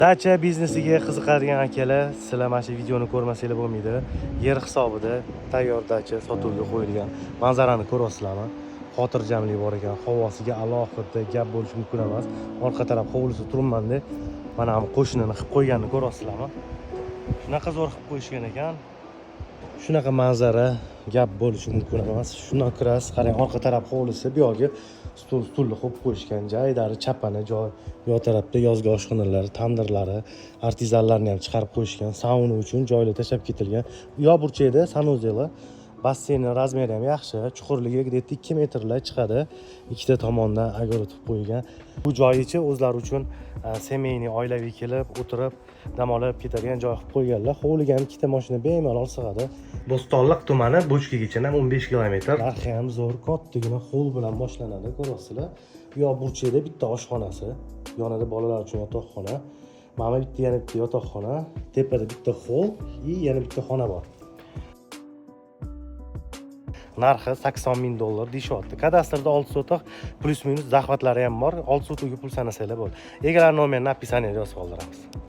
Dacha biznesiga qiziqadigan akalar, sizlar mana shu videoni ko'rmasanglar bo'lmaydi. Yer hisobida tayyor dacha sotuvga qo'yilgan. Manzarani ko'ryapsizlarmi? Xotirjamlik bor ekan, havosiga alohida gap bo'lishi mumkin emas. Orqa taraf hovlisi turibmanda, mana bu qo'shnini qilib qo'yganini ko'ryapsizlarmi? Shunaqa zo'r qilib qo'yishgan ekan. Shunaqa manzara, gap bo'lishi mumkin emas. Shundan kirasiz, qarang, orqa taraf hovlisi, bu yoqga stul, stulni qo'yib qo'yishgan, jaydari chapana joy. Bu yoq tarafda yozgi oshxonalari, tandirlari, artizanlarni ham chiqarib qo'yishgan. Sauna uchun joylar tashlab ketilgan. Bu yoq burchakda санузел i, basseynni размер i ham yaxshi, chuqurligi где-то 2 metrlar chiqadi. Ikkita tomondan огород qilib qo'yilgan. Bu joy ichi o'zlari uchun семейный, oilaviy kelib o'tirib dam olib ketadigan joy qilib qo'yganlar. Hovliga ham ikkita mashina bemalol sig'adi. Bo'stonliq tumani, Bochkagacha ham 15 kilometr. Narxi ham zo'r, kattagina холл bilan boshlanadi, ko'ryapsizlar. Bu yoq burchakda bitta oshxonasi, yonida bolalar uchun yotoqxona, mana bitta, yana bitta yotoqxona, tepada bitta холл и yana bitta xona bor. Narxi 80 ming dollar deyishyapti. Kadastrda 6 sotix, плюс-минус захват lari ham bor. 6 sotixga pul sanasanglar bo'ldi. Egalar nomerini описание da yozib qoldiramiz.